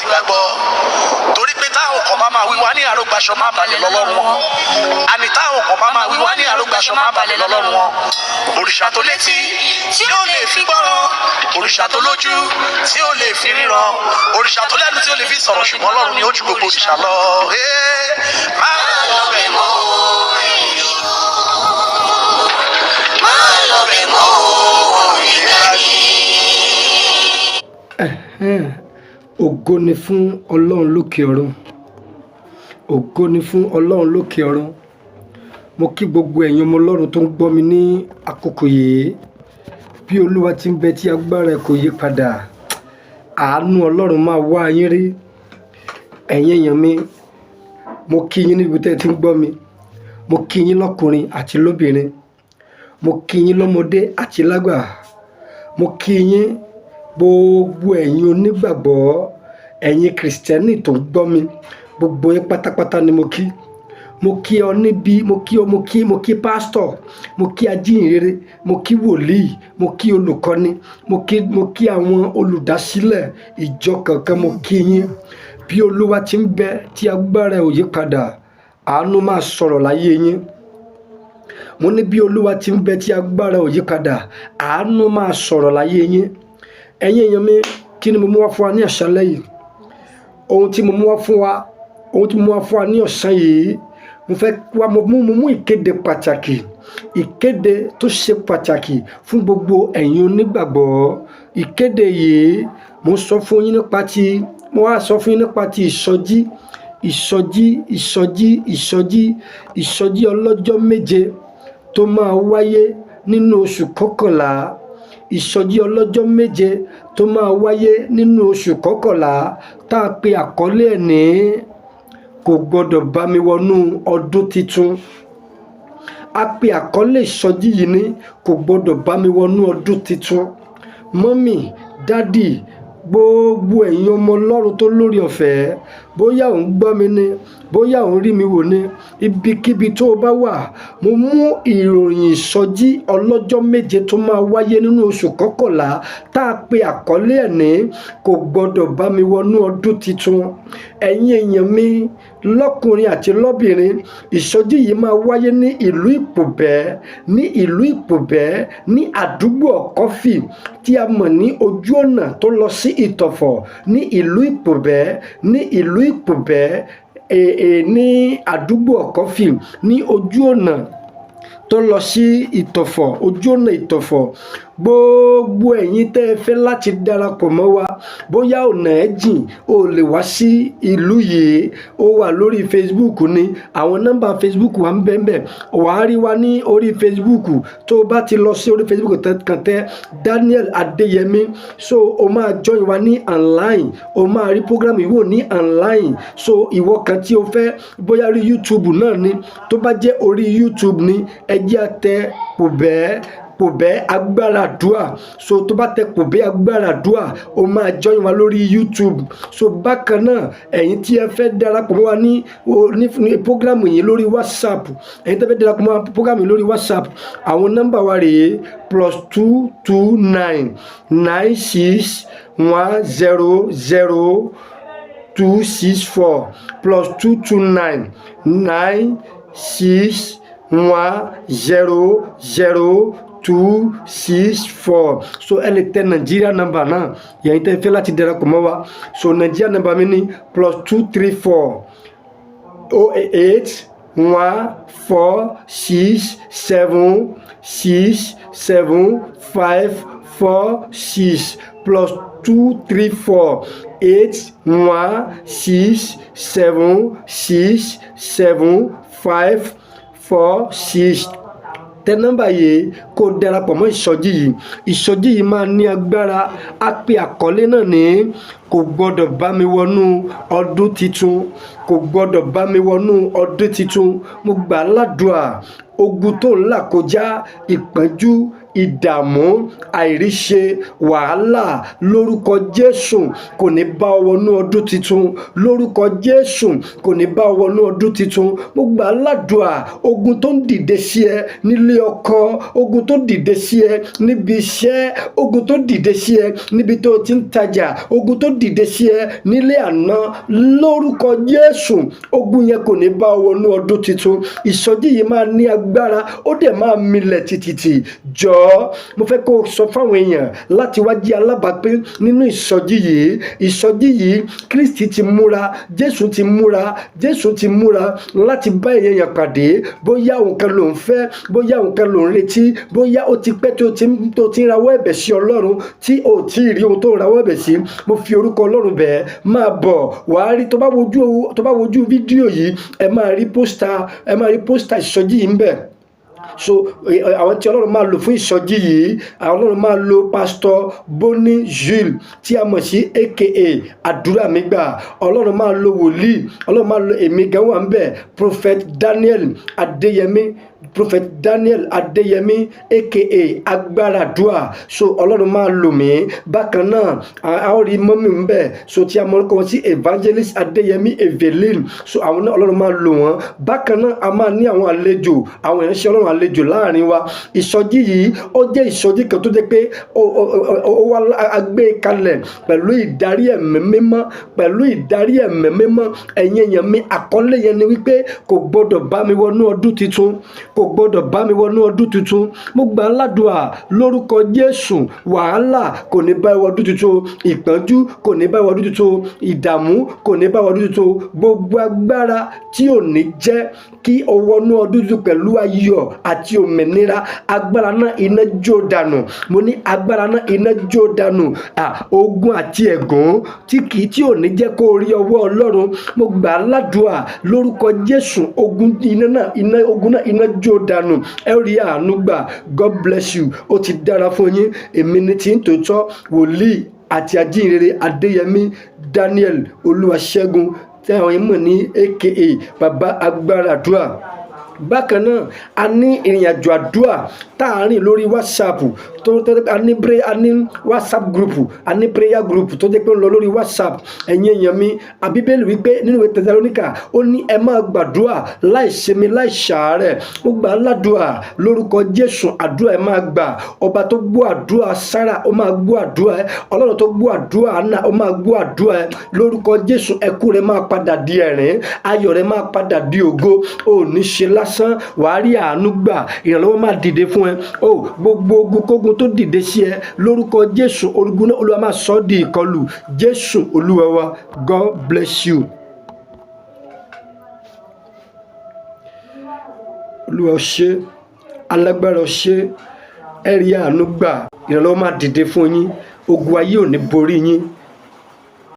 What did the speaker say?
Ìgbàgbọ́, torí pé táwọn kan bá máa wí wá ní àrógbàṣọ má balẹ̀ lọ́lọ́run wọn, àní táwọn kan bá máa wí wá ní àrógbàṣọ má balẹ̀ lọ́lọ́run wọn. Òrìṣà tó létí tí ó lè fi gbọ́ràn, òrìṣà tó lójú tí ó lè fi ríran, òrìṣà tó lẹ́nu tí ó lè fi sọ̀rọ̀, ṣùgbọ́n Ọlọ́run ni ó ju gbogbo òrìṣà lọ. Máa lọ bẹ̀ mọ́, máa lọ bẹ̀ mọ́ ìgbàanì. Ẹ̀hẹ́n, ògo ni fún Ọlọ́run lókè ọ̀run. Ògo ni fún Ọlọ́run lókè ọ̀run. Mo kí gbogbo ẹ̀yin ọmọ Ọlọ́run tó ń gbọ́ mi ní àkókò yìí. Bí Olúwa ti ń bẹ tí agbára ẹ̀ kò yí padà, àánú Ọlọ́run máa wá yín rí. Ẹ̀yin èèyàn mi, mo kí yín níbi tẹ́ ẹ ti ń gbọ́ mi. Mo kí yín lọ́kùnrin àti lóbìnrin. Mo kí yín lọ́mọdé àti lágbà. Mo kí yín gbogbo ẹ̀yin onígbàgbọ́, ẹ̀yin Kìrìsìtẹ́nì tó ń gbọ́ mi, gbogbo yín pátápátá ni mo kí. Mo kí ọ níbí, mo kí ọ, mo kí pásítọ̀, mo kí ajíhìnrere, mo kí wòlíì, mo kí olùkọ́ni, mo kí àwọn olùdásílẹ̀ ìjọ kankan, mo kí yín. Bí Olúwa ti ń bẹ tí agbára ẹ̀ ò yí padà, àánú máa sọ̀rọ̀ láyé yín. Mo ní bí Olúwa ti ń bẹ tí agbára ò yí padà, àánú máa sọ̀rọ̀ láyé yín. Ẹ̀yin èèyàn mi, kí ni mo mú wá fún wa ní àṣálẹ́ yìí? Ohun tí mo mú wá fún wa, ohun tí mo mú wá fún wa ní ọ̀sán yìí, mo fẹ́ wá mo mú ìkéde pàtàkì, ìkéde tó ṣe pàtàkì fún gbogbo ẹ̀yin onígbàgbọ́. Ìkéde yìí, mo sọ fún yín nípa ti, mo wá sọ fún yín nípa ti ìsọjí, ìsọjí, ìsọjí, ìsọjí, ìsọjí ọlọ́jọ́ 7 tó máa wáyé nínú oṣù kọkànlá. Ìsọjí ọlọ́jọ́ 7 tó máa wáyé nínú oṣù kọkànlá, tá a pe àkọlé ẹ̀ ní "Kò Gbọ́dọ̀ Bá Mi Wọnú Ọdún Titun". A pe àkọlé ìsọjí yìí ní "Kò Gbọ́dọ̀ Bá Mi Wọnú Ọdún Titun". Mummy, daddy, gbogbo ẹ̀yin ọmọ Ọlọ́run tó lórí ọ̀fẹ́, bóyá ò ń gbọ́ mi ni, bóyá ò ń rí mi wò ni, ibikíbi tó o bá wà, mo mú ìròyìn ìsọjí ọlọ́jọ́ 7 tó máa wáyé nínú oṣù kọkànlá, tá a pe àkọlé ẹ̀ ní "Kò Gbọ́dọ̀ Bá Mi Wọnú Ọdún Titun". Ẹ̀yin èèyàn mi lọ́kùnrin àti lọ́bìnrin, ìsọjí yìí máa wáyé ní ìlú Ìpòbẹ́, ní ìlú Ìpòbẹ́, ní àdúgbò Ọ̀kọ́fì tí a mọ̀ ní ojú ọ̀nà tó lọ sí Ìtọ̀fọ̀, ní ìlú Ìpòbẹ́, ní ìlú Ìpòbẹ́, ní àdúgbò Ọ̀kọ́fì, ní ojú ọ̀nà tó lọ sí Ìtọ̀fọ̀, ojú ọ̀nà Ìtọ̀fọ̀. Gbogbo ẹ̀yin tẹ́ ẹ fẹ́ láti darapọ̀ mọ́ wa, bóyá ọ̀nà ẹ̀ jìn, o lè wá sí ìlú yìí, ó wà lórí Facebook ni, àwọn nọ́mbà Facebook wa ń bẹ ńbẹ̀. Wà á rí wa ní orí Facebook. Tó o bá ti lọ sí orí Facebook, kàn tẹ Daniel Adéyẹmí, so o máa join wa ní online, o máa rí program yìí wò ní online. So ìwọ kan tí o fẹ́, bóyá orí YouTube náà ni, tó bá jẹ́ orí YouTube ni, ẹ jẹ́ á tẹ Pòbẹ́, Pòbẹ́ Agbára Àdúà. So tó bá tẹ Pòbẹ́ Agbára Àdúà, o máa join wa lórí YouTube. So bákan náà, ẹ̀yin tí ẹ fẹ́ darapọ̀ mọ́ wa ní program yìí lórí WhatsApp, ẹ̀yin tí ẹ fẹ́ darapọ̀ mọ́ wa program yìí lórí WhatsApp, àwọn nọ́mbà wa rèé: +229 96 100 264, +229 96 100 264. So ẹ lè tẹ Nàìjíríà nọ́mbà náà, yẹn tẹ́ fẹ́ láti darapọ̀ mọ́ wa. So Nàìjíríà nọ́mbà mi ní +234 08146767546, +234 816767 546. Tẹ nọ́mbà yìí kó darapọ̀ mọ́ ìsọjí yìí. Ìsọjí yìí máa ní agbára. Á pe àkọlé náà ní "Kò Gbọ́dọ̀ Bá Mi Wọnú Ọdún Titun", "Kò Gbọ́dọ̀ Bá Mi Wọnú Ọdún Titun". Mo gbà á ládùúà, ogun tó ń là kọjá, ìpọ́njú, Ìdààmú, àìríṣe, wàhálà, lórúkọ Jésù, kò ní bá ọ wọnú ọdún tuntun. Lórúkọ Jésù, kò ní bá ọ wọnú ọdún tuntun. Mo gbà á ládùúà, ogun tó ń dìde sí ẹ nílé ọkọ, ogun tó dìde sí ẹ níbi iṣẹ́, ogun tó dìde sí ẹ níbi tó o ti ń tajà, ogun tó dìde sí ẹ nílé àná, lórúkọ Jésù, ogun yẹn kò ní bá ọ wọnú ọdún tuntun. Ìsọjí yìí máa ní agbára, ó dẹ̀ máa milẹ̀ tìtìtì. Jọ̀ọ́, mo fẹ́ kó o sọ fáwọn èèyàn láti wá jẹ́ alábàápín nínú ìsọjí yìí. Ìsọjí yìí, Kristi ti múra, Jésù ti múra, Jésù ti múra láti bá èèyàn pàdé. Bóyá òun kan ló ń fẹ́, bóyá òun kan ló ń retí, bóyá ó ti pẹ́ tó ti ń rawọ́ ẹ̀bẹ̀ sí Ọlọ́run tí ò tí ì rí ohun tó ń rawọ́ ẹ̀bẹ̀ sí, mo fi orúkọ Ọlọ́run bẹ́ẹ̀, máa bọ̀, wàá rí. Tó bá wojú fídíò yìí, ẹ máa rí poster, ẹ máa rí poster ìsọjí yìí ń bẹ. So àwọn tí Ọlọ́run máa lò fún ìsọjí yìí, àwọn Ọlọ́run máa lo Pastor Boni Jules, tí a mọ̀ sí aka Àdúrà Mi Gbà. Ọlọ́run máa lo wòlíì, Ọlọ́run máa lo èmi gan wà ń bẹ̀, Prophet Daniel Adéyẹmí, Prophet Daniel Adéyẹmí aka Agbára Dua. So Ọlọ́run máa lò mí. Bákan náà, a ó rí mummy ń bẹ̀, so tí a mọ̀ orúkọ wọn sí Evangelist Adéyẹmí Evelyn. So àwọn náà, Ọlọ́run máa lò wọ́n. Bákan náà, a máa ní àwọn àlejò, àwọn ìránṣẹ́ Ọlọ́run àlejò láàrin wa. Ìsọjí yìí, ó jẹ́ ìsọjí kan tó jẹ́ pé ó wá agbé kalẹ̀ pẹ̀lú ìdarí Ẹ̀mí Mímọ́, pẹ̀lú ìdarí Ẹ̀mí Mímọ́. Ẹ̀yin èèyàn mi, àkọlé yẹn ni wípé "Kò gbọ́dọ̀ bá mi wọnú ọdún tuntun, kò gbọ́dọ̀ bá mi wọnú ọdún tuntun." Mo gbà á ládùúà, lórúkọ Jésù, wàhálà kò ní bá ẹ wọ ọdún tuntun, ìpọ́njú kò ní bá ẹ wọ ọdún tuntun, ìdààmú kò ní bá ẹ wọ ọdún tuntun. Gbogbo agbára tí ò ní jẹ́ kí o wọnú ọdún tuntun pẹ̀lú ayọ̀ àti òmìnira, agbára náà, iná jó dànù. Mo ní agbára náà, iná jó dànù. Ogun àti ẹ̀gún tí kì í tí ò ní jẹ́ kó o rí ọwọ́ Ọlọ́run, mo gbà á ládùúà, lórúkọ Jésù, ogun iná náà, iná ogun náà, iná jó dànù. Ẹ rí àánú gbà. God bless you. Ó ti dára fún yín. Èmi ní tí ń tòótọ́, wòlíì àti ajínrere Adéyẹmí Daniel Olúwaṣẹ́gun, tí àwọn yẹn mọ̀ ní aka Baba Agbára Àdúrà. Bákan náà, a ní ìrìn àjò àdúrà tá a rìn lórí WhatsApp tó a ní WhatsApp group, a ní prayer group tó jẹ́ pé ń lọ lórí WhatsApp. Ẹ̀yin èèyàn mi, àbíbélì wípé nínú ìwé Tẹsalóníkà, ó ní ẹ máa gbàdúrà láì sinmi, láì ṣàárẹ̀. Ó gbà á ládùúà, lórúkọ Jésù, àdúrà ẹ máa gbà. Ọba tó gbọ́ àdúrà Sára, ó máa gbọ́ àdúrà ẹ. Ọlọ́run tó gbọ́ àdúrà Anna, ó máa gbọ́ àdúrà ẹ. Lórúkọ Jésù, ẹkún rẹ máa padà di ẹ̀rín, ayọ̀ rẹ máa padà di ògo. Ò ní ṣe lásán, wàá rí àánú gbà, ìrànlọ́wọ́ máa dìde fún ẹ. O gbogbo ogun kógun tó dìde sí ẹ, lórúkọ Jésù, ogun náà, Olúwa máa sọ ọ́ di ìkọlù. Jésù Olúwa wa. God bless you. Olúwa ó ṣe, alágbára ó ṣe. Ẹ rí àánú gbà, ìrànlọ́wọ́ máa dìde fún yín, ogun ayé ò ní borí yín.